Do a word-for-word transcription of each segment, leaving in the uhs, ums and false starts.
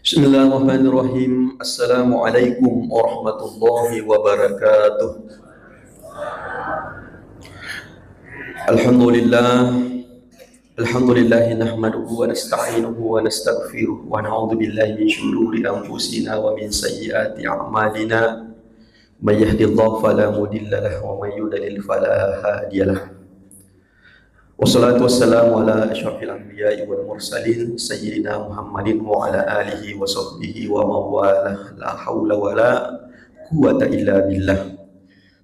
Bismillahirrahmanirrahim. Assalamualaikum warahmatullahi wabarakatuh. Alhamdulillah. Alhamdulillah, nahmaduhu wa nasta'inuhu wa nastaghfiruh wa na'udzu billahi min syururi anfusina wa min sayyiati a'malina. May yahdihillahu fala mudilla lahu wa may yudlil fala hadiya lahu. Wassalatu wassalamu ala asyrafil anbiya'i wal mursalin, sayyidina Muhammadin wa ala alihi wa sahbihi wa mawalah. La haula wa la quwwata illa billah.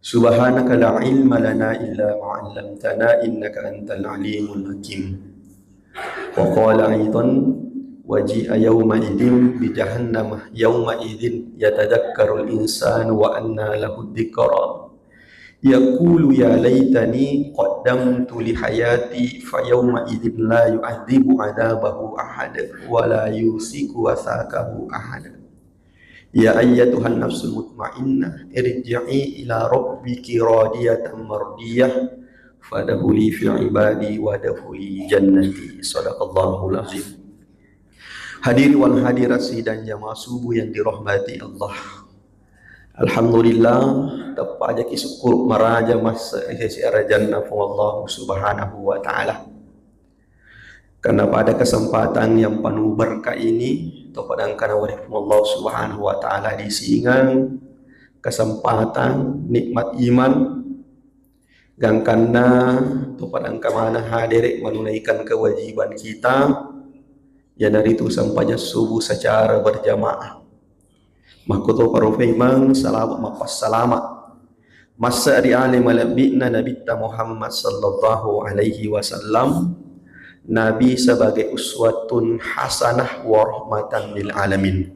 Subhanaka la ilma lana illa ma 'allamtana, innaka antal alimul hakim. Wa qala aidan, wa ji'a yawma idzin bi jahannama, yawma idzin yatadzakkarul insanu wa anna lahu dzikra. Yaqulu ya laitani qaddamtu li hayati, fa yawma idzin la yu'adzibu adzabahu ahad, wa la yusiku watsaqahu ahad. Ya ayyatuhan nafsul mutmainnah, irji'i ila rabbiki radiyatan mardiyah, fadkhuli fi ibadi wadkhuli jannati. Sadaqallahul azim. Hadirin wal hadirat sidang jamaah subuh yang dirahmati Allah. Alhamdulillah, teppajaki syukur maraja massa sesi arajanna Puang Allah Subhanahu wa Ta'ala. Karena pada kesempatan yang penuh berkah ini, topa engkana wari Puang Allah Subhanahu wa Ta'ala disingeng kesempatan nikmat iman, gangkanna topa engka maneng hadere menunaikan kewajiban kita, iyanaritu sempajang subuh secara berjamaah. Makkutoparo memang salama mappassalama massa ri ale malebbi'na Nabitta Muhammad sallallahu alaihi wasallam, Nabi sebagai uswatun hasanah wa rahmatan lil alamin.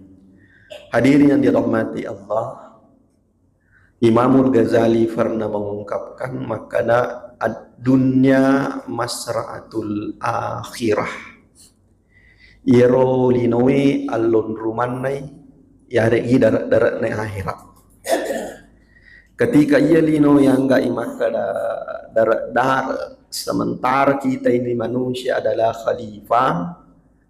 Hadirin yang dirahmati Allah, Imamul Ghazali pernah mengungkapkan makkada, ad-dunya masra'atul akhirah. Iyaro linoe allonrumannai, yareggi dare'-dare'na akhirat. Ketika iya lino yanggai makkada dare'-dare', sementara kita ini manusia adalah khalifah,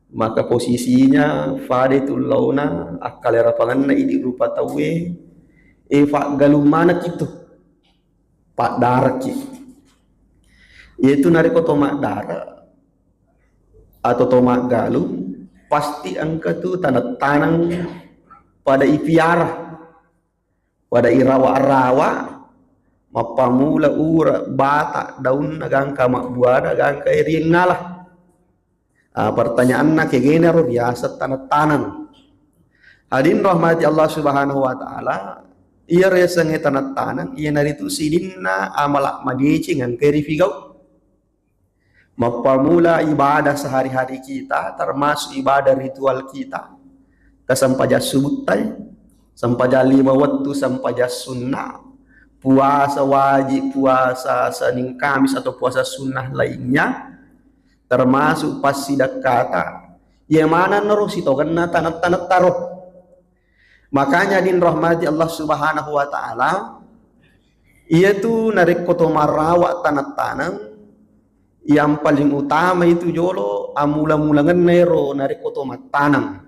maka posisinya fade tu laona akkalerapangenna idi rupa tauwe, e faggalung manekki tu, paddareki. Iyatu narekko to maddare atau to maggalung, pasti engka tu taneng-taneng pada ipiara, pada irawa-rawa, mappamula ura, bata, daunna, gangka mabbuana, gangka riengngala. Ah, pertanyaanna, kegenaro riaseng taneng-taneng? Hadirin rahmati Allah Subhanahu wa Ta'ala, iya riasengnge taneng-taneng, iyanaritu sininna amala madeceng engka rifigau. Mappamula ibadah sehari-hari kita, termasuk ibadah ritual kita. Kesempajang subuttai, sempajang lima wettu, sempajang sunnah, puasa wajib, puasa Senin Kamis atau puasa sunnah lainnya, termasuk passidakkata. Iya manennaro sitongenna taneng-taneng taro. Makanya din rahmati Allah Subhanahu wa Ta'ala, iyatu narekko to marawa taneng-taneng, yang paling utama itu jolo amula-mulangenna ero narekko to mattaneng.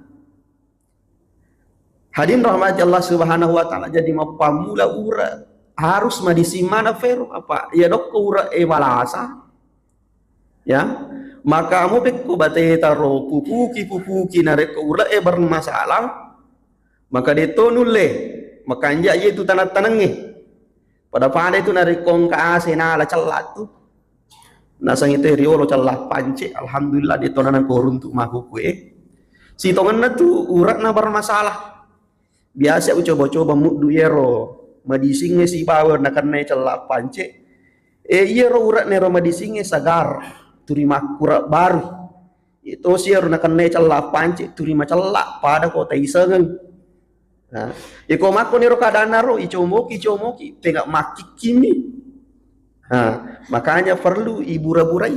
Hadirin rahmati Allah Subhanahu wa Ta'ala, jadi mappamula ura harus madising maneng fero apa iya dokko ura e malasa, ya, maka mupekko bateta ro pupuki-pupuki narekko ura e bermasalah, maka de to nulle makanja iye tu taneng-tanengnge. Pada-pada itu narekko engka ase nala cella tu, naseng itu riolo cella pance, alhamdulillah de to nanang koruntu makuku e. Sitongenna tu ure'na bermasalah. Biasa ucoba-coba muddu iyaro madisingnge sibawa nakennai cella pance. E, iyaro ure'na ero madisingnge sagar, turi makkura baru. Iyatosi ero nakennai cella pance, turi macella pada ko taisengeng. Nah, iko makkoniro keadaanna ro, icomoki, icomoki, tega makkikkimi. Nah, makanya perlu ibura-burai.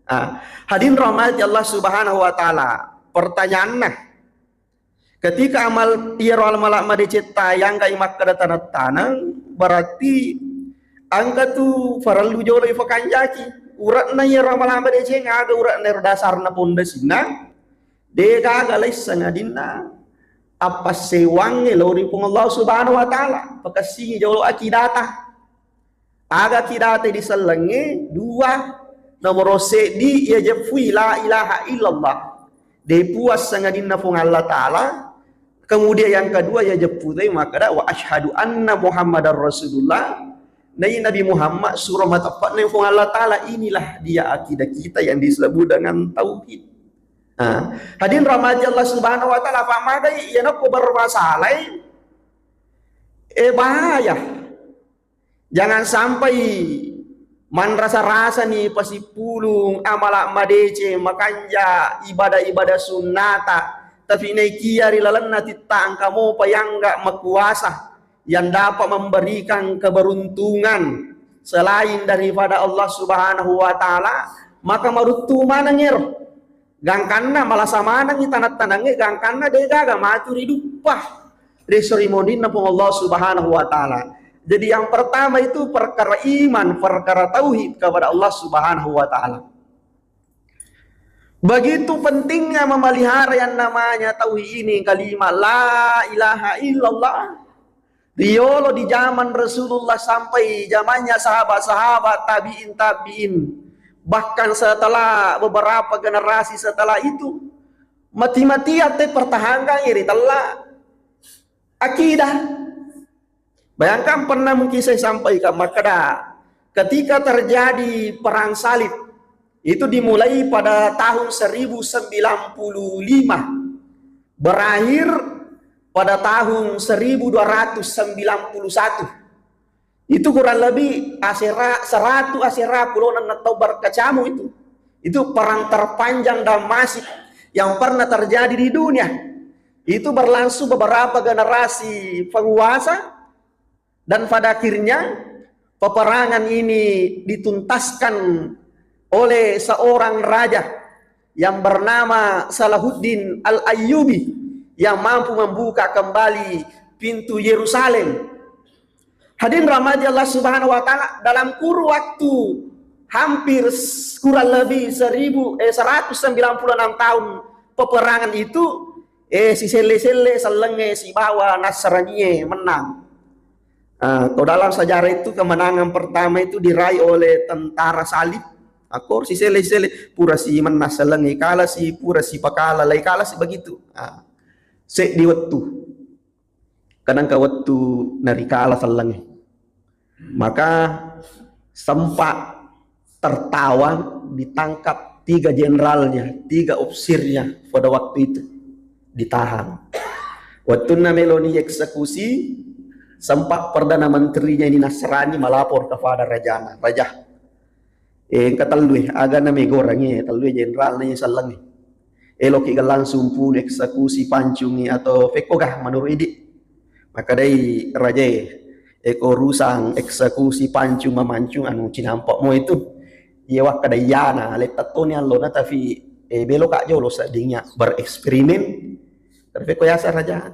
Nah, hadirin rahmati Allah Subhanahu wa Ta'ala. Pertanyaanna, ketika amal iyaro amala madecetta yanggai makkeda taneng-taneng, berarti engka tu parellu jolo ifakanjaki. Ure'na iyaro amala madeceng, aga ure'na ero dasarna pondasinna? Degaga laisseng adinna appassewangnge lao ri Puang Allah Subhanahu wa Ta'ala. Pakessingi jolo akidata. Aga akidata disellengnge? Dua. Nomoro seddi, iya jeppui la ilaha illallah. De puasseng adinna Puang Allah Ta'ala. Kemudian yang kedua, iya jeppu tadi makkeda wa asyhadu anna Muhammadar Rasulullah. Nai Nabi Muhammad suro mateppe'na Puang Allah Ta'ala. Inilah dia akidah kita yang disebut dengan tauhid. Nah, hadirin rahmati Allah Subhanahu wa Ta'ala, pamagai iya nako bermasalah, eh, bahaya. Jangan sampai manrasa-rasa ni pasippulung amala madeceng, makanja ibadah-ibadah sunnata, tapi naikia ri lalenna titta engka mopa yangga makuasa yang dapat memberikan keberuntungan selain daripada Allah Subhanahu wa Ta'ala, maka maruttu maneng ero. Gangkanna malasa manengngi tanang-tanangnge, gangkanna degaga matu riduppa ri sorimonrinna Puang Allah Subhanahu wa Ta'ala. Jadi yang pertama itu perkara iman, perkara tauhid kepada Allah Subhanahu wa Ta'ala. Begitu pentingnya memelihara yang namanya tauhid ini, kalimat la ilaha illallah. Riolo di zaman Rasulullah sampai zamannya sahabat-sahabat, tabi'in, tabi'in, bahkan setelah beberapa generasi setelah itu, mati-matian te pertahankan iri tella akidah. Bayangkan, pernah mungkin saya sampaikan, makkeda ketika terjadi perang salib, itu dimulai pada tahun seribu sembilan puluh lima, berakhir pada tahun seribu dua ratus sembilan puluh satu. Itu kurang lebih asera, seratu asera pulona taung berkecamuk itu. Itu perang terpanjang dan masif yang pernah terjadi di dunia. Itu berlangsung beberapa generasi penguasa, dan pada akhirnya peperangan ini dituntaskan oleh seorang raja yang bernama Salahuddin Al-Ayyubi, yang mampu membuka kembali pintu Yerusalem. Hadirin rahmati Allah Subhanahu wa Ta'ala, dalam kurun waktu hampir s-, kurang lebih seribu, eh, seratus sembilan puluh enam tahun peperangan itu, eh, siselle-selle sellengnge sibawa Nasranie menang. Ah, kalau dalam sejarah itu, kemenangan pertama itu diraih oleh tentara salib. Akor siselle-selle, pura si menang sellengnge, kala si, pura si pakala, lai kala si, begitu. Ah, seddi wettu. Kadang ka wettu narikala sellengnge. Maka sempat tertawan, ditangkap tiga jenderalnya, tiga opsirnya pada waktu itu, ditahan. Wettunna meloni eksekusi, sempat Perdana Menterinya ini Nasrani melapor kepada rajana, "Raja, eh, engka tellue, aga na megorangi, tellue jenderal na sellengnge. Eloki ga langsung punu eksekusi, pancungi, atau pekko ga menurut idi?" Makkedai rajae, "Eko urusan eksekusi, pancung, mamancung, anu cinampa mo itu. Iya wakkeda iyana, letta toni allona, tapi, eh, beloka jolo seddingnya bereksperimen." Tapi pekko yasa raja.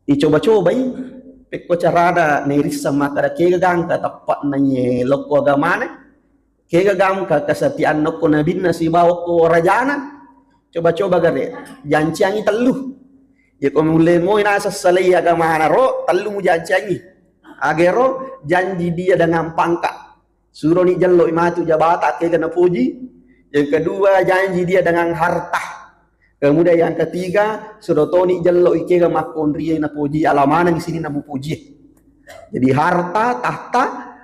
Icoba-cobai, pekko carana nairisseng makkeda kega gangka teppa'na iye lokko agamana, kega gangka kesetiaan okko nabinna sibawa okko rajana. Coba-coba gare, janciangi tellu. Yako mulle moi naseng salai agamana ro, tellu mujanciangi. Agero janji dia dengan pangkat. Suroni jelloi matu jabata kega napuji. Yang kedua, janji dia dengan harta. Kemudian yang ketiga, sudah toni jelloi kega makkonrie napuji, alamaneng sini namupuji. Jadi harta, tahta,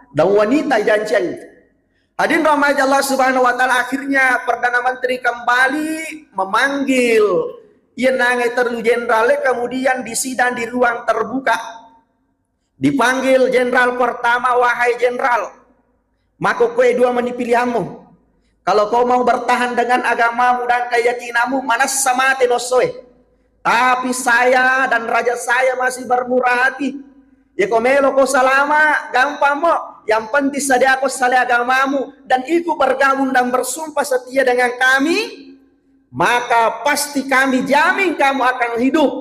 dan wanita jancian. Hadirin rahmati Allah Subhanahu wa Ta'ala, akhirnya Perdana Menteri kembali memanggil iya nangai terlu jenderal, kemudian disidang di ruang terbuka. Dipanggil jenderal pertama, "Wahai jenderal, makkokkoe dua mani pilihanmu. Kalau kau mau bertahan dengan agamamu dan keyakinanmu, manessa mate nossoe. Tapi saya dan raja saya masih bermurah hati. Yako melo ko salama, gampang mo. Yang penting sadiako salai agamamu dan ikut bergabung dan bersumpah setia dengan kami, maka pasti kami jamin kamu akan hidup.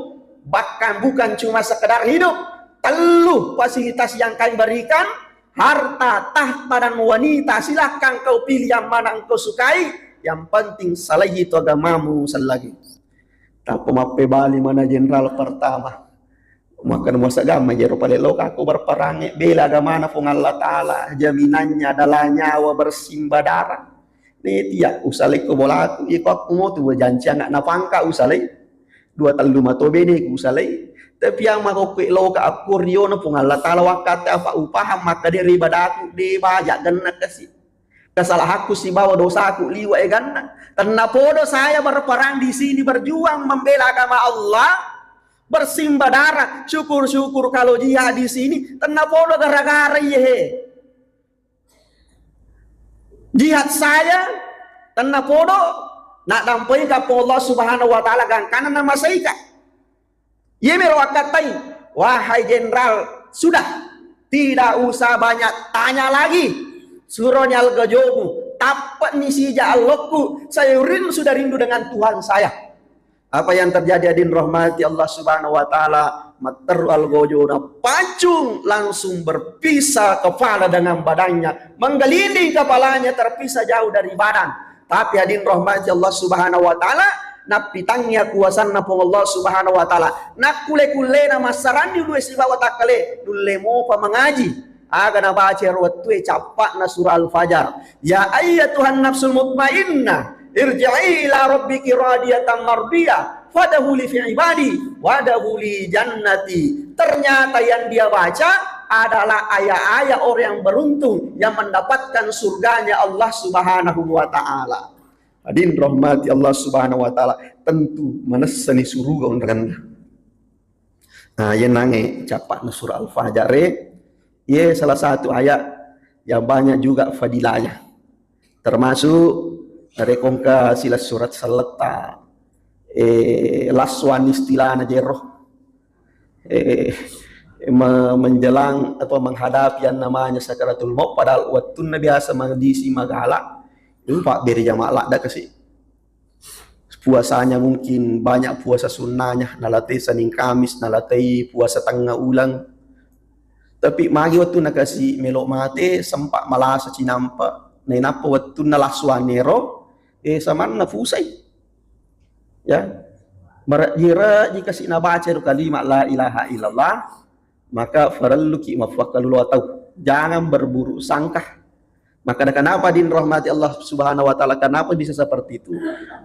Bahkan bukan cuma sekedar hidup, tellu fasilitas yang kami berikan, harta, tahta, dan wanita, silahkan kau pilih yang mana engkau sukai. Yang penting salai itu agamamu sellagi." Tappa mappebali mana jenderal pertama. Makkeda muasagama jero pale loka ko berperangnge bela agamana Puang Allah Ta'ala, jaminannya adalah nyawa bersimbah darah. Netia usalai ko bolaku, iko aku mau tu janci anak napangka usalai. Dua tellu mato bene ku usalai. Tapi yang mako kue loka aku riona Puang Allah Ta'ala wakkate apa upahang maka de ribadaku de baja genna kasi. Kesalahanku sibawa dosaku liwa eganna. Tennapodo saya berperang di sini berjuang membela agama Allah, bersimbah darah. Syukur-syukur kalau jihad di sini tennapodo gara-gara iye he. Jihad saya tennapodo nak dampai ka Allah Subhanahu wa Ta'ala gangkana namasaika. Iye melo akkatai, wahai jenderal, sudah, tidak usah banyak tanya lagi. Suroni algojomu, tappeni sija allokku, saya rindu, sudah rindu dengan Tuhan saya. Apa yang terjadi hadirin rahmati Allah Subhanahu wa Ta'ala, matteru algojona pacung langsung berpisah kepala dengan badannya, menggelinding kepalanya terpisah jauh dari badan. Tapi hadirin rahmati Allah Subhanahu wa Ta'ala, nappitangngi akuasanna Puang Allah Subhanahu wa Ta'ala. Nakkule-kullena massaranni ulue sibawa takkale, nulle mopa mangaji. Aga nabaca ero wettue cappa'na surah Al-Fajar. Ya ayyatuhan nafsul mutmainnah, irji'i ila rabbiki radiyatan mardiyah, fadkhuli fi ibadi, wadkhuli jannati. Ternyata yang dia baca adalah ayat-ayat orang yang beruntung yang mendapatkan surganya Allah Subhanahu wa Ta'ala. Hadirin rahmati Allah Subhanahu wa Ta'ala, tentu manessani suruga onrenna. Nah, iye nange cappa'na surah Al-Fajar e, iye salah satu ayat yang banyak juga fadilahnya. Termasuk rekongka sila surat saletta, eh, laswan istilahna jero. Eh, me-, menjelang atau menghadapi yang namanya sakaratul maut, padahal wettunna biasa madisi magala, itu pabbere jama ladda kasi. Puasanya mungkin banyak puasa sunnahnya, nalatai Senin Kamis, nalatai puasa tengah ulang. Tapi magi wettunna kasi melo mate, sempat malasa cinampa, nainappa wettunna lasuanero, eh, samanna pusai. Ya. Maraji-raji kasi nabaca ero kalimat la ilaha illallah, maka farelluki mafakkalulu atau jangan berburuk sangka. Maka da kenapa din rahmati Allah Subhanahu wa Ta'ala, kenapa bisa seperti itu?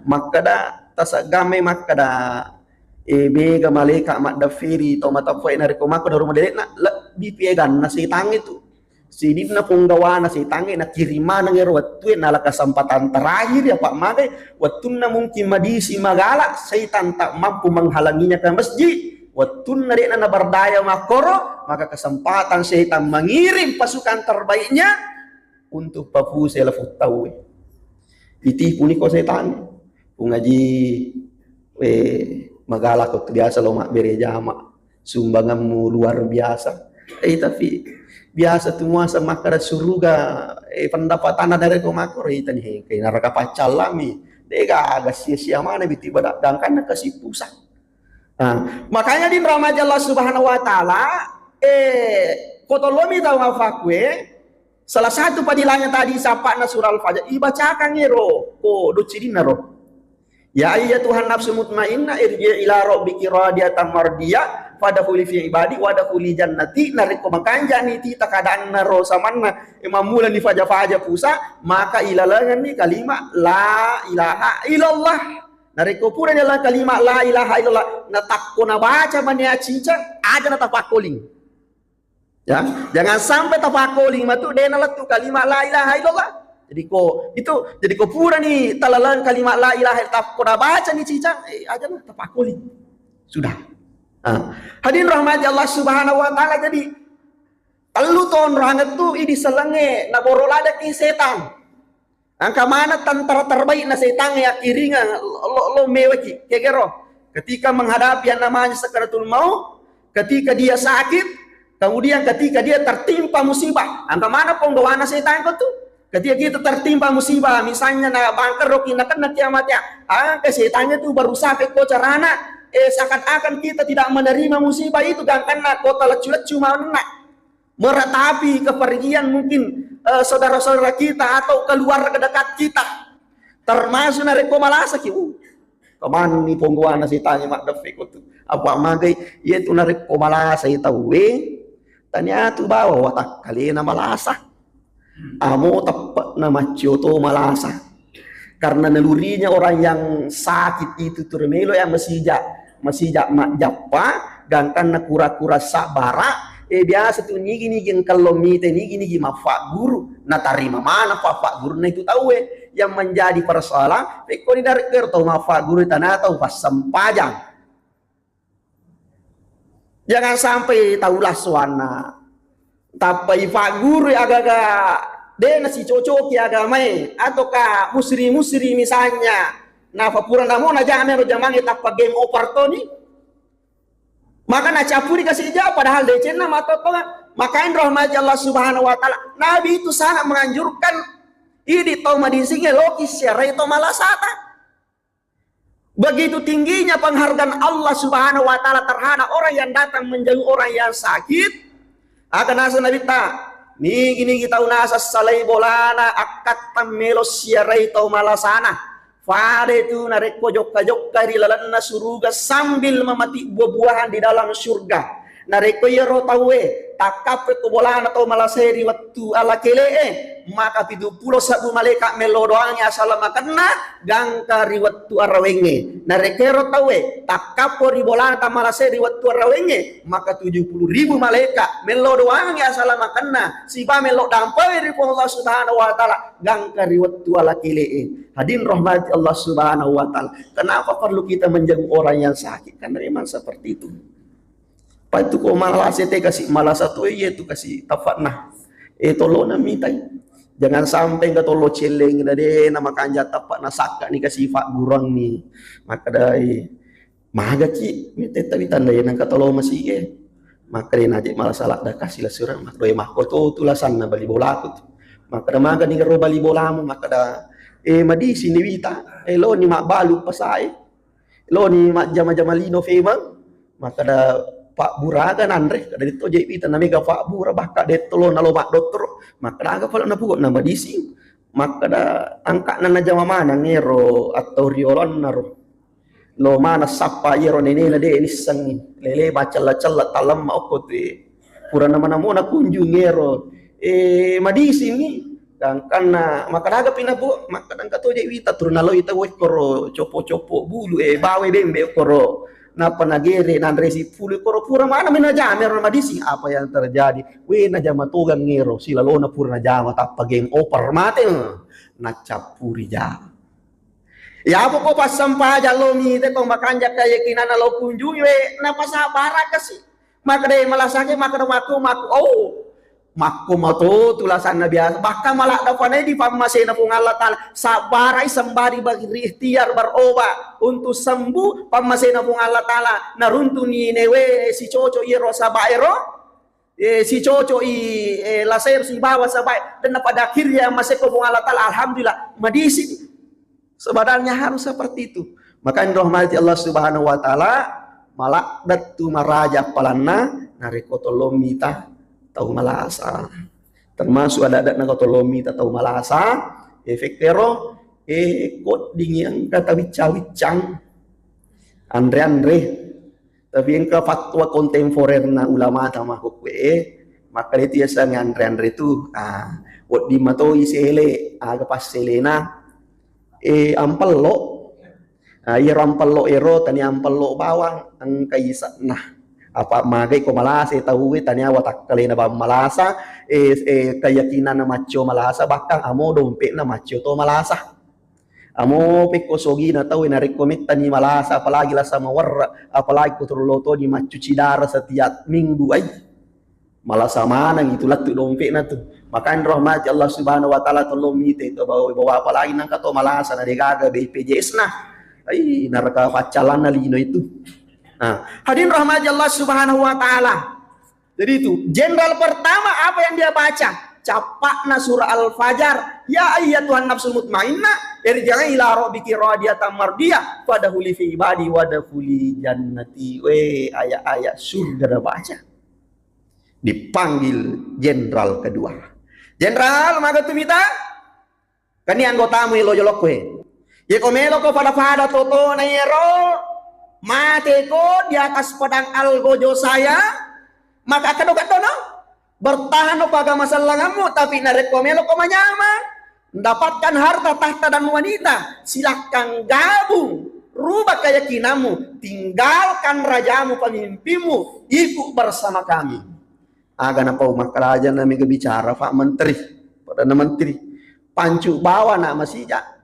Maka da tasagamai maka da, eh, mega malaikat maddaferi tau matappuai narekko mako da rumah dedekna lebbi pieganna setang itu. Sidinna punggawana setangnge nakiring maneng ero wettue nala kesempatan terakhir ya, apa magai wettunna mungkin madisi magala, setan tak mampu menghalanginya ke masjid. Wettunna de'na naberdaya makkoro, maka kesempatan setan mengirim pasukan terbaiknya untuk papuse lafu tauwe. Itipu niko setan. Pungaji, eh, magala ko biasa lo mabbere jama. Sumbanganmu luar biasa. Eh, tapi biasa tu muasa makkada suruga, eh, pendapatanna dari ko makko, eh, tani, eh, kayak neraka paccallami. Dega aga sia-sia mana biti bada gangkanna kasi pusat. Nah, makanya di rahmat Allah Subhanahu wa Ta'ala, eh, kotolomi tau mafakue, salah satu padilanya tadi sapakna surah Al-Fajr, ibacakan ero, ko docidinna ro. Ya ayyatuhan nafsu mutmainnah, irji ila rabbiki radiyatan mardiyah, fadkhuli fi ibadi, wadkhuli jannati. Narekko makanjani tita keadaanna ro samanna, eh, mammulani faja-faja pusa, maka ilalengenni kalimat la ilaha illallah. Narekko purani ilalengenni kalimat la ilaha illallah, natakko nabaca mani acicang, aja natapakkoling. Ya, jangan sampai tapakkoling matu dena lettu kalimat la ilaha illallah. Jadi ko itu, jadi ko purani talaleng kalimat la ilaha illallah, ko nabaca ni cicang, eh, aja lah tapakkoling. Sudah. Nah, hadirin rahmati Allah Subhanahu wa Ta'ala, jadi tellu tonrohangeng tu idi selenge naboro ladeki setan. Engka maneng tentara terbaik na setangnge yakkiringa lo, lo, lo mewaki. Kegero. Ketika menghadapi yang namanya sakaratul maut, ketika dia sakit, kemudian ketika dia tertimpa musibah. Engka maneng ponggawana setang ko tu. Ketika kita tertimpa musibah, misalnya na bangker roki na kena kiamat ya, angka setannya tu berusaha pekko carana, eh, seakan-akan kita tidak menerima musibah itu, gangkanna kota leccu-leccu manenna. Meratapi kepergian mungkin, eh, saudara-saudara kita atau keluarga dekat kita. Termasuk narekko malasaki, uh, Kemanni ponggoanna setangnge maddeppe ko tu. Apa magai, iya tu narekko malasai tauwe, tania tu bawa watakkalena malasa. Amo teppe'na maccio to malasa. Karena nalurinya orang yang sakit itu tu melo yang masija, masija majjappa, gangkanna kura-kura sabbara, eh, biasa tu nigi-nigi engka lo mite, nigi-nigi maffa guru, natarima mana fa gurunna itu tauwe yang menjadi persoalan, pekko di dari tau maffa guru tanah tau passempajang. Jangan sampai tau lassuanna. Tappai fagguru aga-aga de' nasicocoki agamae, ataukah musri-musri misalnya. Nah, papura namo najamero jamange tappa game over toni. Maka nacampuri kasih jawab, padahal decenna matotongan. Maka rahmati Allah Subhanahu wa Ta'ala. Nabi itu sangat menganjurkan idi tau madisinge loki siarai tau malasata. Begitu tingginya penghargaan Allah Subhanahu wa Ta'ala terhadap orang yang datang menjenguk orang yang sakit, akan nasa Nabi ta, nigi-nigi tau nasa salai bolana, akkattang melo siarai tau malasana. Fade tu narekko jokka-jokka ri lalenna suruga sambil memetik buah-buahan di dalam surga. Narekko iyaro tauwe takkappo ko bolana tau malasai ri wettu ala kele'e, maka pitu pulo sabbu malaika mello doangi asalamakenna gangka ri wettu arawengnge. Narekko ero tauwe takkappo ri bolana tau malasai ri wettu arawengnge, maka tujuh puluh ribu malaika mello doangi asalamakenna siba mello dampawei ri Puang Allah Subhanahu wa Ta'ala gangka ri wettu ala kele'e. Hadirin rahmati Allah Subhanahu wa Ta'ala. Kenapa perlu kita menjenguk orang yang sakit? Karena memang seperti itu. Patu ko malasa te kasi malasa to, iya tu kasi tafakna. Eh, tolona mitai. Jangan sampai engka tolo celleng na de na makanja tafakna sakka ni kasi fak gurang ni. Maka dai maga ki mite tawi tandai nangka tolo masige. Maka dai naje malasa ladda kasi lasurang. Maka dai makko to tu lasanna bali bolaku tu. Maka da maga ni ro bali bolamu, maka da, eh, madisi ni wita. Eh, lo ni mabbalu pasae. Loni majjama-jama lino femeng, makkeda, "Pak Bura aga nanre?" Kada ditto je wita na mega Pak Bura, bakka detto lo nalo maddottoro, makkeda, "Aga pale napugo na madising?" Makkeda, "Angka'na najama maneng ero atau riolonna ro. Lo mana sappa iyaro nenena de nissengi. Lele bacella-cella talemma okko tu." Pura nama-namona kunjung ero, eh, madisingi. Gangkanna, makkeda aga pi nabu, makkeda engka to je wita, turun naloi tau ekkoro copo-copo bulu, eh, bawe bembe ekkoro. Napa nagere nanre sipulu ekkoro pura mana menajame ro madising. Apa yang terjadi? We najama togang ero, silalona pura najama tappa game over mate. Nacappuri ja. Ya apa ko passempajang lo mite ko makanja keyakinanna lo kunjungi we, napasabara kasi. Makkeda malasake, makkeda makko, makko, oh, makko mato tulasanna biasa. Bahkan maladda fanai di pammasena Puang Allah Ta'ala. Sabbarai sembari berikhtiar berobat untuk sembuh pammasena Puang Allah Ta'ala. Naruntuni newe sicoco iyaro sabaero. Eh, sicoco i, eh, laser sibawa sabai. Dan pada akhirnya maseko Puang Allah Ta'ala. Alhamdulillah. Madisi. Sebenarnya harus seperti itu. Makanya rahmati Allah Subhanahu wa Ta'ala, maladdattu maraja palanna, narekko tolong mita tau malasa. Termasuk ada-ada nako tolong mita tau malasa, efek ero, eh, kok dingin kata wicca-wiccang, anre-anre. Tapi engka fatwa kontemporerna ulama tama kukkue, makkeda itu yaseng anre-anre tu, ah, wedding matoi sele, aga passelena, eh, ampello. Ah, iyaro ampello ero, tania ampello bawang, engka ise'na. Apa magai ko malasa tauwe, tania watakkalena bawang malasa, eh, eh, keyakinanna maccio malasa, bahkan amo dompetna maccio to malasa. Amo pekko sogina tau narekko mettani malasa, apalagi lasa mawerra, apalagi ko terlalu toni maccuci darah setiap minggu, ai. Malasa maneng itu lettu dompetna tu. Makanya rahmati Allah Subhanahu wa Ta'ala, tolong mite to bawa, bawa apalagi nangka to malasa na degaga B P J S na. Ai, neraka paccalanna lino itu. Nah, hadirin rahmati Allah Subhanahu wa Ta'ala. Jadi itu, jenderal pertama apa yang dia baca? Capakna surah Al-Fajar. "Ya ayyatuhan nafsul mutmainnah, irji'i ila rabbiki radiyatan mardiyah, fadkhuli fi ibadi wadkhuli jannati." Weh, ayat-ayat surga dah baca. Dipanggil jenderal kedua. "Jenderal, maga tu mita?" Kani anggotamu elo jolokku he. Iyako meloko pada-pada totona iyaro, mateko di atas pedang algojo saya, maka keddo-keddono, bertahanno ko agama sellengammu, tapi narekko meloko manyameng, mendapatkan harta, tahta, dan wanita, silahkan gabung, rubah keyakinanmu, tinggalkan rajamu, pemimpinmu, ikut bersama kami. Aga napau makkalaja na mega bicara, Pak Menteri, Perdana Menteri. Pancu bawa na masija.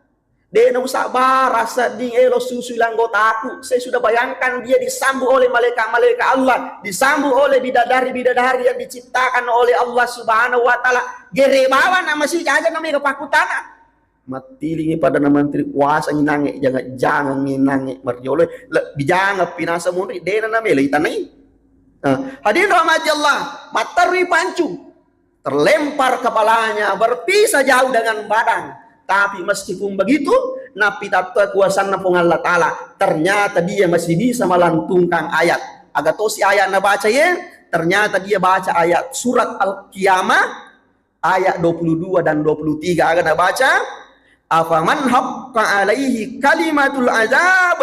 De na usabara sedding elo susu anggotaku. Saya sudah bayangkan dia disambut oleh malaikat-malaikat Allah, disambut oleh bidadari-bidadari yang diciptakan oleh Allah Subhanahu wa Ta'ala. Gere bawa na masija, aja na mega pakutana. Mattilingi Perdana Menteri, kuasa nginange, jangan-jangan nginange marjolo, lebbi jangan pinasa munri, de na namelo itanai. Nah, hadirin rahmati Allah, matterui pancu. Terlempar kepalanya, berpisah jauh dengan badan. Tapi meskipun begitu, napitatto kuasanna Puang Allah Ta'ala, ternyata dia masih bisa melantunkan ayat. Aga tosi ayat nabaca ye, ternyata dia baca ayat surat Al-Qiyamah ayat dua puluh dua dan dua puluh tiga. Aga nabaca, "Afaman haqqa alaihi kalimatul azab."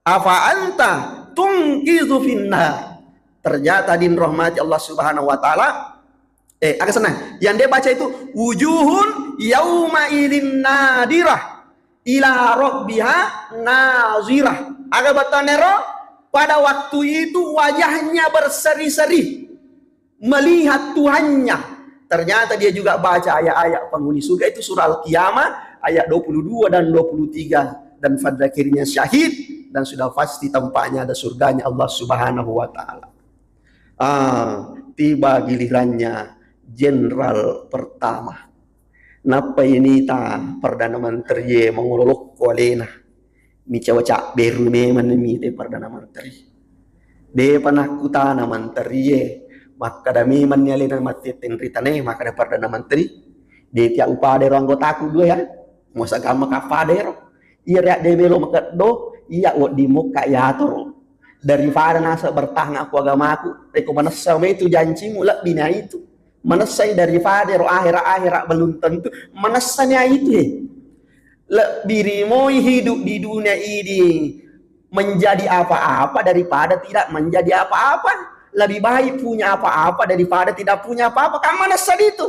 Afa anta tungkizu finnar. Ternyata din rahmati Allah Subhanahu wa Ta'ala. Eh, agak senang. Yang dia baca itu, "Wujuhun yauma idzin nadirah ila rabbiha nazirah." Aga batanero, pada waktu itu wajahnya berseri-seri melihat Tuhannya. Ternyata dia juga baca ayat-ayat penghuni surga itu, surah Al-Qiyamah ayat dua puluh dua dan dua puluh tiga. Dan pada akhirnya syahid dan sudah pasti tempatnya ada surganya Allah Subhanahu wa Ta'ala. Ah, tiba gilirannya jenderal pertama. Nappa inita Perdana Menteri e mangololokko alena. Micawa cabberu memang mite Perdana Menteri. Depa nakkutana Menteri e, makkada memang ni alena matti tenritane, makkada Perdana Menteri, de tiak upada ero anggotaku dua ya, mosa gamma kappada ero. Iya riak de melo makeddo, iya wedding mokka yatoro. Daripada nasa bertahan aku agamaku, reko manessa mai tu jancimu, lebbi na itu. Manessai daripada ero akhirat-akhirat belum tentu, manessani itu e. Lebbi rimoi hidup di dunia ini menjadi apa-apa daripada tidak menjadi apa-apa. Lebih baik punya apa-apa daripada tidak punya apa-apa. Kan manessa itu.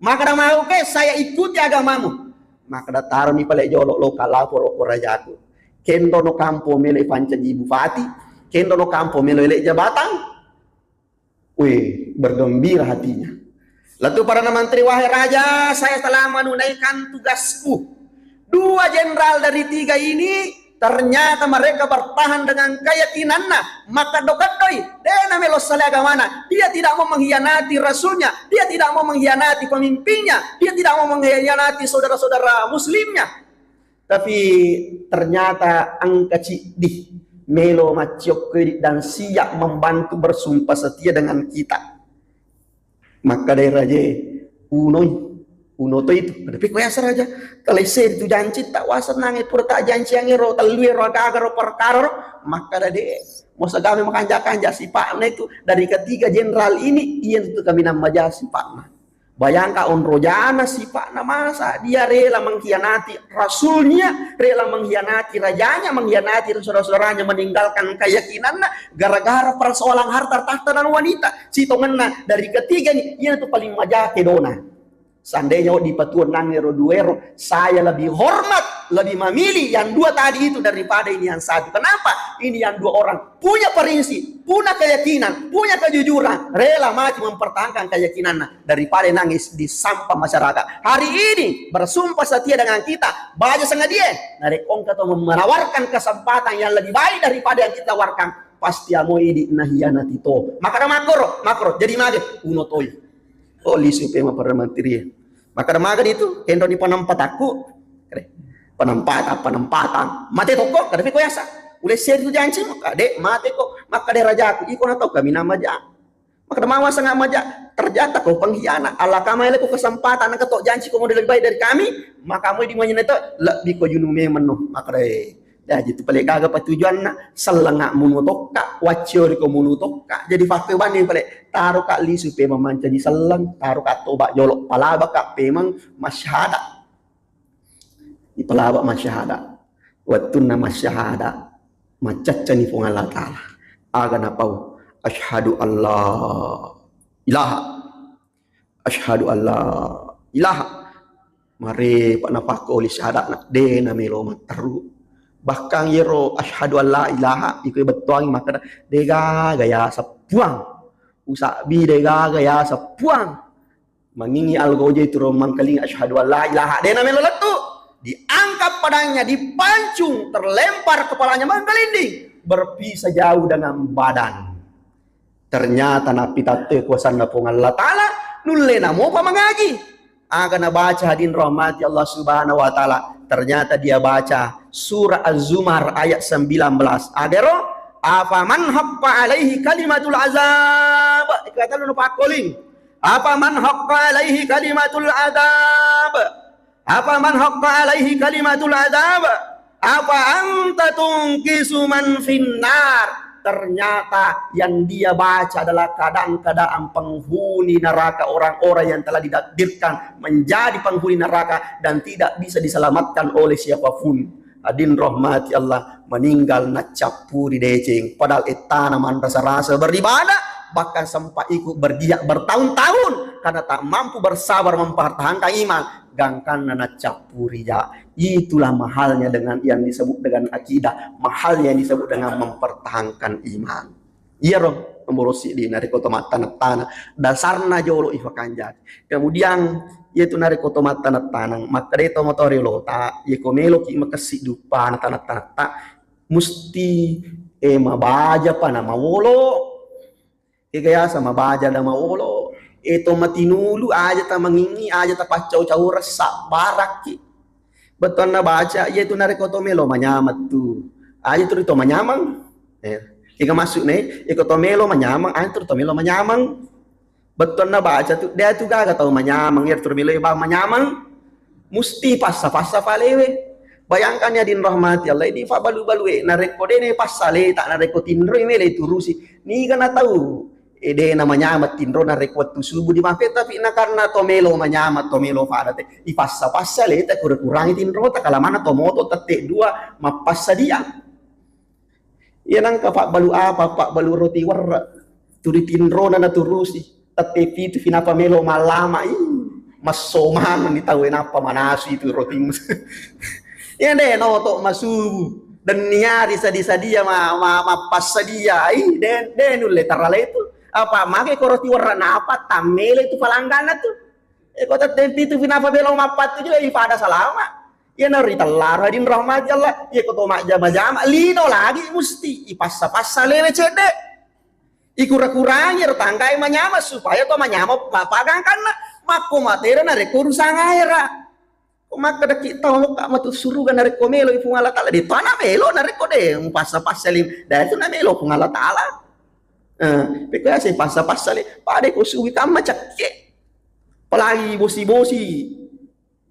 Makkada mau ke, "Saya ikuti agamamu." Makkada, "Taroni pale jolo lo kalaporo ko rajaku. Kenrono kampo melo pancaji bupati, kenrono kampo melo ele jabatan." Wih, bergembira hatinya. Lalu Perdana Menteri, "Wahai raja, saya telah menunaikan tugasku." Dua jenderal dari tiga ini ternyata mereka bertahan dengan keyakinanna, makeddo-keddoi, de na melo sale agamana. Dia tidak mau mengkhianati rasulnya, dia tidak mau mengkhianati pemimpinnya, dia tidak mau mengkhianati saudara-saudara muslimnya. Tapi ternyata engka ciddi melo macciokkoi dan siap membantu bersumpah setia dengan kita. Makkadai rajae, "Unoi, uno to itu." Ada piko yasa raja, "Kalesse itu janci tak wasa nange pura tak janci angero tellu ero aga-aga ro perkara ro." Makkada de, mosa game makanja-kanja sipakna itu dari ketiga jenderal ini, iya itu kami nama ja sipakna. Bayangkan onrojana sipakna, masa dia rela mengkhianati rasulnya, rela mengkhianati rajanya, mengkhianati saudara-saudaranya, meninggalkan keyakinannya gara-gara persoalan harta tahta dan wanita. Sitongenna dari ketiga ini, iya itu paling maja kedona. Seandainya dipatuang nangero duero, saya lebih hormat, lebih memilih yang dua tadi itu daripada ini yang satu. Kenapa? Ini yang dua orang punya prinsip, punya keyakinan, punya kejujuran, rela mati mempertahankan keyakinannya daripada nangis di sampah masyarakat. Hari ini bersumpah setia dengan kita, baja sengadia, narekko engka to menawarkan kesempatan yang lebih baik daripada yang kita tawarkan, pasti amo idi nahianati to. Makkada makkoro, makkoro. Jadi mage, uno toi. Oh, lisu pema Perdana Menteri. Makkada magani tu, kenroni penempatakku. Kare. Penempatan, penempatan. Mate toko, kada piko yasa. Ulesseri tu janci, maka de, mate ko. Makkada rajaku, iko na tau kami nama ja. Makkada mawa sangat maja. Ternyata kau pengkhianat. Allah kamai leko kesempatan, naka to janci ko mau lebih baik dari kami, maka mau di mana to, lebih ko junu memang no. Makkada, eh. Jaji tu pale gaga patujuanna, sellenga muno tokka, wacciori ko muno tokka. Jadi fakke bani pale, taro ka lisu pemang mancaji selleng, taro ka toba jolo, palaba ka pemang masyada. Dipalaba masyahada. Wettunna masyahada, macaccani Puang Allah Ta'ala. Aga napau, "Asyhadu alla ilaha, asyhadu alla ilaha." Marepa napakkoli syahadana, de namelo matteru. Bahkan yero asyhadu alla ilaha, iko bettuangi makkeda, "De gaga ya seppuang. Usabbi de gaga ya seppuang." Mangingi algoje turo mangkaling asyhadu alla ilaha, de namelo lettu. Diangkat padangnya, dipancung, terlempar kepalanya menggelinding, berpisah jauh dengan badan. Ternyata nappitattoi kuasanna Puang Allah Ta'ala, nulle namopa mangaji. Aga nabaca, hadirin rahmati Allah Subhanahu wa Ta'ala? Ternyata dia baca surah Az-Zumar ayat sembilan belas. Agaro, "Afaman haqqa alaihi kalimatul azab." Ikata lu nupakkoling. "Afaman haqqa alaihi kalimatul azab. Afaman haqqa alaihi kalimatul azab. Afa anta tunqisu man finnar." Ternyata yang dia baca adalah keadaan-keadaan penghuni neraka, orang-orang yang telah ditakdirkan menjadi penghuni neraka dan tidak bisa diselamatkan oleh siapapun. Hadirin rahmati Allah, meninggal naccappuri deceng. Padahal ettana manrasa-rasa beribadah, bahkan sempat ikut berjihad bertahun-tahun karena tak mampu bersabar mempertahankan iman. Gangkanna naccappuri ja. Itulah mahalnya dengan yang disebut dengan akidah, mahalnya yang disebut dengan mempertahankan iman. Iyaro nomoro siddi narekko to mattana-tana, dasarna jolo ifakanjaki. Kemudian, iyatu narekko to mattana-tana, makkeda to motoro lota, iyako meloki makessi duppana tana-tanatta, musti, eh, mabajapa na mawolo. Kega yasa mabaja na mawolo, eh, to matinulu aja ta mangingi, aja ta paccau-caureng, sabbarakki. Bettuanna baca, iyatu narekko to melo manyameng tu, aja tu ri to manyameng. Eh, kega maksudna, iko to melo manyameng, aja tu ri to melo manyameng. Bettuanna baca tu, de tu gaga tau manyameng, iya tu ri melo bawang manyameng. Musti passa-passa falewe. Bayangkan ya, hadirin rahmati Allah, ini fa balu-balue, narekko dene passa leta, narekko tinroi mele turusi. Niga na tau, eh, dena manyameng tinro narekko wettu subuh di mafe, tapi na karena to melo manyameng, to melo fada te, ipassa-passa leta, kura-kurangi tinrota, kala maneng to moto tette dua mappassadia. Iya nangka pabbalu apa, pabbalu roti werre. Turi tinrona naturusi. Tette pitu finapa melo mallama. Ih, masso maneng ni tau, nappa manasui tu roti. Iya de noto masubu. Denniari sadi-sadia ma, ma, mappassadia. Ih, de, de nulle tarale tu. Apa make ko roti werre napa tammele tu palangganna tu. Eh, ko tette pitu finapa melo mappattu juga ipada salama. Iya nari tellaro, hadirin rahmati Allah. Iya ko to majjama-jama, lino lagi musti ipassa-passa lewe cedde. Ikura-kurangi ro tanggae manyameng supaya to manyameng pa-, pagangkanna. Makko matera narekko urusan ahera. Ko makkedaki tau lokka matu suruga narekko melo i Puang Allah Taala, de to na melo narekko de mupassa-passa lim-, de tu na melo Puang Allah Taala. Eh, pekko ase passa-passa le, pada ko suwi kamma cakke. Apalagi bosi-bosi.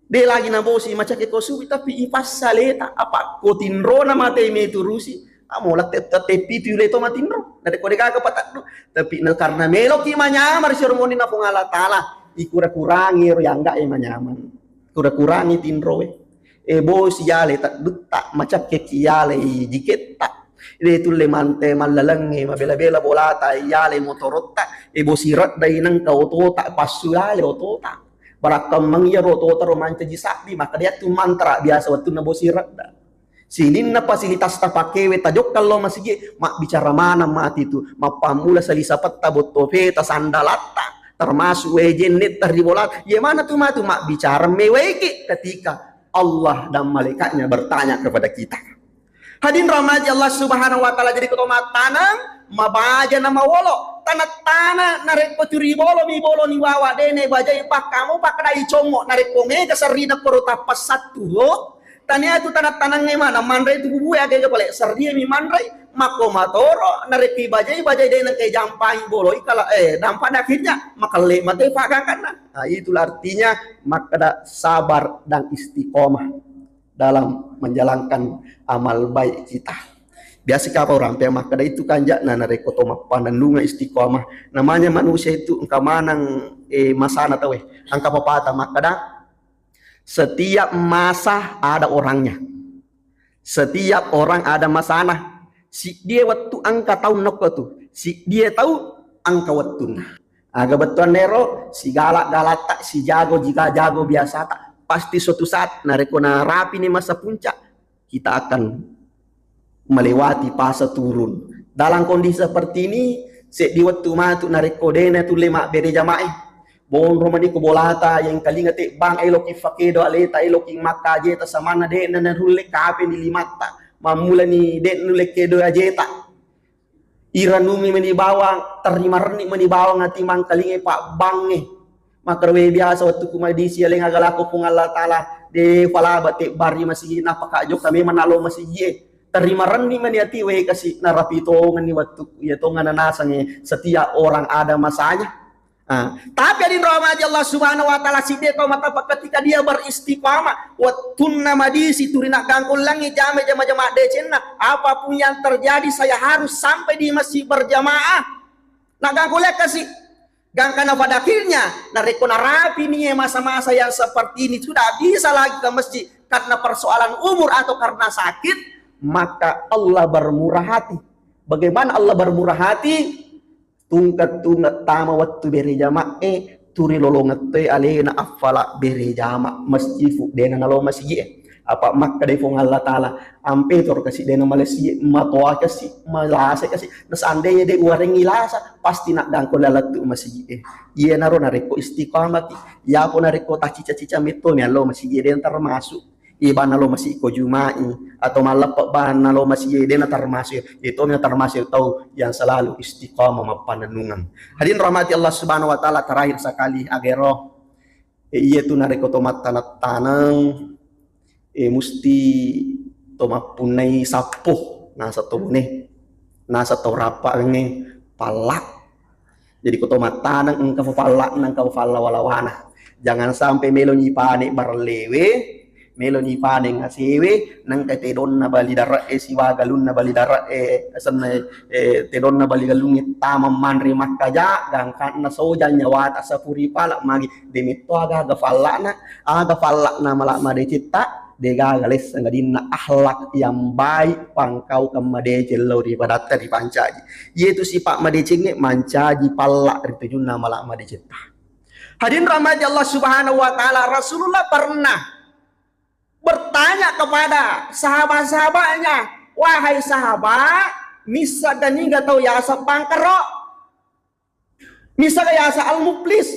De lagi nabosi macakke ko suwi, tapi ipassa leta, apa ko tinrona mate meturusi. Amo latte tette pitu le to matinro. Narekko de gaga pataddu. Tapi na karena meloki manyameng ri siromoni na Puang Allah Taala, ikura-kurangi ro yangga e manyameng. Kura-kurangi tinroe. E bosi yale taddutta, macakkeki yale jiketta. De tulle mante mallalengnge, mabela-bela bolata, yale motorotta, e bosi reddai nengka otota, passu yale otota. Barakkammang iyaro otota ro mancaji sabbi, maka de tu mantra biasa wettunna bosi redda. Sininna fasilitas tapakewe, tajokka lao masigi, mabbicara maneng mati tu, mappammula salisapetta, bottopeta, sandalatta, termasuk wae jennetta ri bolata. Ye mana tu matu mabbicara mewaiki ketika Allah dan malaikatnya bertanya kepada kita. Hadirin rahmati Allah Subhanahu wa Ta'ala, jadi ko to mattaneng, mabaja na mawolo, tana-tana narekko turi bolo mi bolo ni wawa dene bajai pakkamo pakkedai commo, narekko mega serrina koro tappa sattu ho, tania tu tana-tanangnge mana manre tu bubue aga pale serrie mi manre, makko matoro narekko bajai bajai dene ke jampai boloi kala, eh, dampa akhirnya makelle mate pagangkanna. Nah, itulah artinya makkeda sabar dan istiqomah dalam menjalankan amal baik kita. Biasa kapang orang pe makkeda itu kanja'na narekko to mappanennungeng istiqomah. Namanya manusia itu engka maneng, eh, masana tauwe. Engka papata makkeda, Setiap masa ada orangnya. Setiap orang ada masana. Siddie wettu engka taung nokko tu. Siddie tau engka wettunna. Aga bettuanna ero, sigala-galatta, sijago jika jago biasata, pasti suatu saat narekko narapini masa puncak, kita akan melewati fase turun. Dalam kondisi seperti ini, seddi wettu matu narekko dena tulle mabbere jamae. Bonro mani ko bolata, yang kalinga tebbang eloki fakedo aleta, eloki makka ajeta, samanna de'na narulle kape ni limatta, mammulani de' nulle kedo ajeta. Iranumi mani bawang, terima renni mani bawang ati mangkalinge pabbangnge. Makkarowe biasa wettu ku madisi aleng aga lako Puang Allah Ta'ala, de falaba tebbari masigi napaka jokka memang nalo masigi e. Terima renni mani ati we kasi narapi tongenni wettu iya tongana nasange, setiap orang ada masanya. Ah, tapi adin rahmati Allah Subhanahu wa Ta'ala, sidde tau matappa ketika dia beristiqamah, wettunna madisi turi naggangkullangi jama jama-jama decenna, apapun yang terjadi saya harus sampai di masjid berjamaah. Naggangkulai kasi. Gangkana pada akhirnya, narekko narapi nih masa-masa yang seperti ini, sudah bisa lagi ke masjid karena persoalan umur atau karena sakit, maka Allah bermurah hati. Bagaimana Allah bermurah hati? Tungke-tungke tama wettu bere jamae, turi lolongeng toi alena affala bere jama masjid fu dena nalo masigi e. Apa makkeda Puang Allah Ta'ala, ampe toro kasi dena malasi, matoa kasi, malase kasi. Na seandainya de uwarengi lasa, pasti naggangko lalettu masigi e. Iyanaro narekko istiqamah ki, yapo narekko tacica-cica metto ni allo masigi e, dena termasuk. Ibanna lo masigi ko Juma'i atau malleppe banna lo masigi e, dena termasuk. Itu na termasuk tau yang selalu istiqamah mappanennungeng. Hadirin rahmati Allah Subhanahu wa Ta'ala, terakhir sekali agero. E, iya tu narekko to mattaneng-taneng, e, musti to mappunnai sappo, nasa to bone, nasa to rappangnge palla. Jadi ko to mattaneng engka fapalla'na, engka fapalla wala-wana. Jangan sampai melo ni pane barellewe, melo ni pane ngasewe, nengka tedonna bali dare'e siwa galunna bali dare'e, asenna, eh, tedonna bali galungnge tama manre makkaja, gangkanna soja nyawata sapuri pala magi, de metto aga-aga falla'na, aga falla'na mala madecetta, degaga lesseng adinna akhlak yang baik, pangkaukan madeceng lao ri padatta ripancaji. Iyetu sipa madecengnge mancaji palla ri tujunna mala madecetta. Hadirin rahmati Allah Subhanahu wa Ta'ala, Rasulullah pernah bertanya kepada sahabat-sahabatnya, "Wahai sahabat, missa ga niga tau yaseng bangkaro? Missa ga yaseng al-muflis?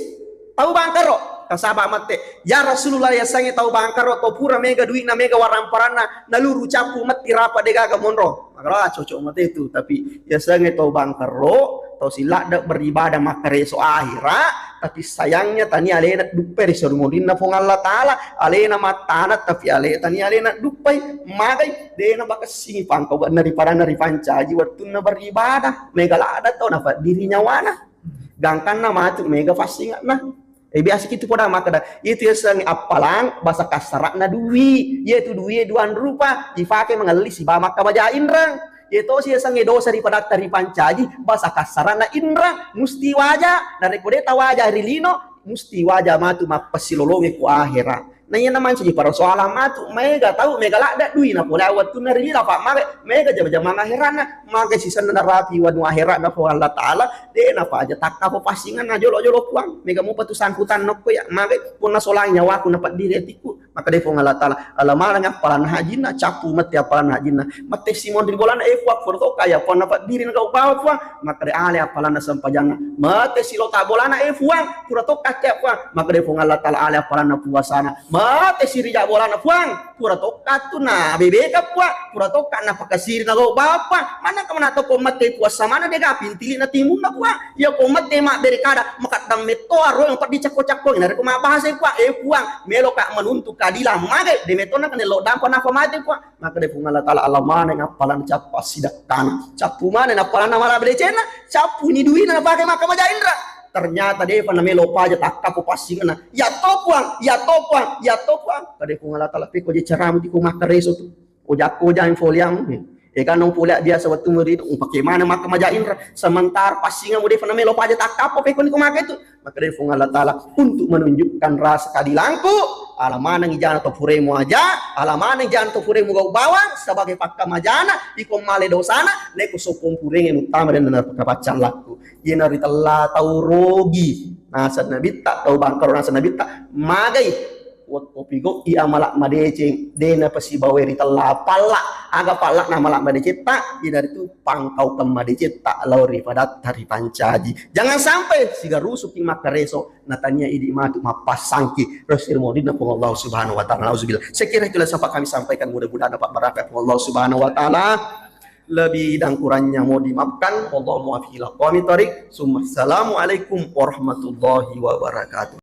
Tau bangkaro?" Tasaba mette, "Ya Rasulullah, yasengnge tau bangkaro, tau pura mega dui'na, mega waramparanna, naluru cappu metti rapa degaga monro." Makara cocok mate itu, tapi yasengnge tau bangkaro, tau siladde beribadah makkareso ahera, tapi sayangnya tania alena duppai ri sorumurinna Puang Allah Ta'ala, alena mattana tapi ale tania alena duppai, magai dena bakessingi pangkauganna ri padanna ripancaji wettunna beribadah, mega ladde tau napaddiri nyawana, gangkanna matu mega passinge'na. Eh, biasa kitu poda makkeda, itu yasengnge appalang, basa kassara'na dui. Iyetu dui e duang rupa, ifake mangelli siba makkamaja inreng. Iye tosi yasengnge dosa ri padatta ripancaji, basa kassara'na inreng, musti waja. Narekko de tawaja ri lino, musti waja matu mappassilolonge ku ahera. Na iyana mancaji persoalan matu, maega tau, mega ladde dui na pole wettunna ri lino, apa mage, mega jama-jamang aheranna, mage sisenna narapi wanu aheranna Puang Allah Ta'ala, de napaja takkapo passingenna jolo-jolo Puang, mega mupa tu sangkutan nokko ya, mage punna solang nyawaku napaddiri atiku, makkeda Puang Allah Ta'ala, ala maneng appalanna hajinna, cappu mette appalanna hajinna, mette simonri bolana, eh Puang, pura tokka ya Puang napaddiri nagau bawa Puang, makkeda ale appalanna sempajanna, mette silota bolana, eh Puang, pura tokka ya Puang, makkeda Puang Allah Ta'ala ale appalanna puasana, mette sirija bolana Puang, pura tokka tu na bebeka Puang, pura tokka na pakasiri na gau bapa, mana kemana toko mette puasa mana dega pintili na timunna Puang, iya ko mette mabbere kada, makaddang metto aro yang peddi cakko-cakko, narekko mabbahasa Puang, eh Puang, meloka menuntu keadilan, mage, de metto na kene lo dampa nafa mate Puang, makkeda Puang Allah Ta'ala, ala maneng appalang cappa sidakkana, cappu maneng appalang na mala belecenna, cappu ni duina napake makkamaja inreng. Ternyata depa namelo paja takkapo passingenna. Ya to Puang, ya to Puang, ya to Puang. Kade Puang Allah Ta'ala, peko je caramu tiko makkareso tu. Ojakko jang foliang. Ega nong folia biasa wettu murid, upake mana makkamaja inreng. Sementara passingamu depa namelo paja takkapo peko niko make tu. Makkeda Puang Allah Ta'ala, untuk menunjukkan rasa keadilanku, Ala maneng ijana to puremu aja, ala maneng ijana to puremu gau bawang, sebagai pakkamajana, iko male dosana, neko soppong purengnge muttama dan nana pakapaccang lakku. Iyana ritella tau rogi, naseng nabitta, tau bangkaro naseng nabitta, magai. Wekko pigau i amala madeceng, dena pasibawa ritella palla, aga palla na amala madecetta, iyana ritu pangkau kemmadecetta, lao ri padatta ripancaji. Jangan sampai sigarusuki makkareso, natania idi matu mappassangki, rosir modinna Puang Allah Subhanahu wa Ta'ala. Nauzubillah. Saya kira itulah sempat kami sampaikan, mudah-mudahan dapat berkah Puang Allah Subhanahu wa Ta'ala. Lebih dan kurangnya mohon dimaafkan. Wallahu muwaffiq ila aqwamit thariq. Summa assalamualaikum warahmatullahi wabarakatuh.